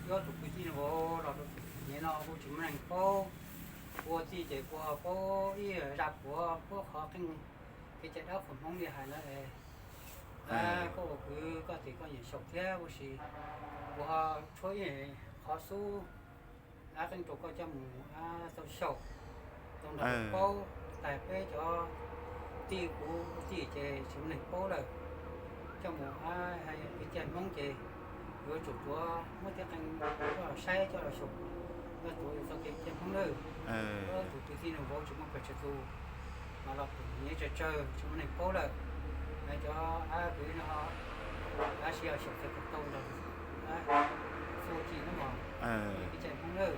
Cov tus kwv tij no vauv los rau tus niam no kuj tsis muaj neeg paub, ua txij ces kuv ho paub ib zaj puav puab qhov qeej kev cai dab qhuas Hmoob li hais ntawd es, koj ua kwv koj tes koj nyiam xyaum thiab ua si, kuv ho tshuab ib qhov xub qeej rau koj coj mus tau xyaum tau nrog paub. Tais peb cov tij kuv tij ces tsis muaj neeg paub lawm, coj mus kev cai Hmoob ces yuav tsum tuav muab tej qeej coj los saib coj los xyaum, coj tuav yus txoj kev cai Hmoob nawb. Tus kwv tij no vauv tsis muaj pes tsawg tus, mas los pem nyiav tsawg tsawg tsis muaj neeg paub lawm. Cov kwv no ho sib xyaum txog kom tau nrog txuj ci hnub no kev cai Hmoob nawb.